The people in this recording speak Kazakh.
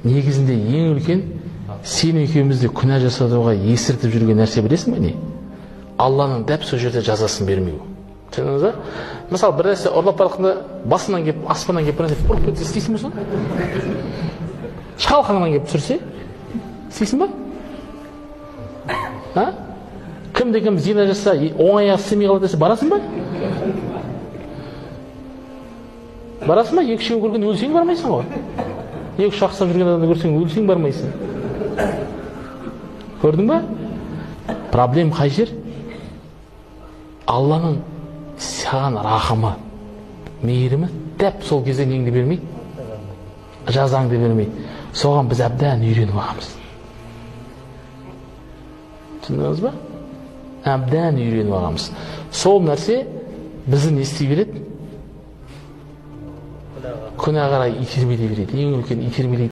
Негізінде ең үлкен сен екеумізді күнә жасауға есіртіп жүрген нәрсе білесің бе не? Алланың дәп сол жерде жазасын бермеу. Түсіндіңіз ба? Мысалы, бір нәрсе ұрлап бара жатқанда басынан келіп, аспаннан келіп бір нәрсе ұрып кетсе, істейсің бе соны? Шалқаңнан келіп түсірсе, істейсің ба? А? Кімде кім зина жасаса, оң аяғы істемей қалады десе, барасың ба? Барасың ба? Екі үшеуін көрген өлсең бармайсың ғой. Екі үш ақсап жүрген адамды көрсең өлсең бармайсың. Көрдің ба? Проблем қай жер? Алланың саған рахымы, мейірімі дәп сол кезде неңді бермейді, жазаңды бермейді. Соған біз әбден үйреніп алғанбыз. Түсіндіңіз ба? Әбден үйреніп алғанбыз. Сол нәрсе бізді не істей береді? Күнә қарай итермелей береді. Ең үлкен итермелей.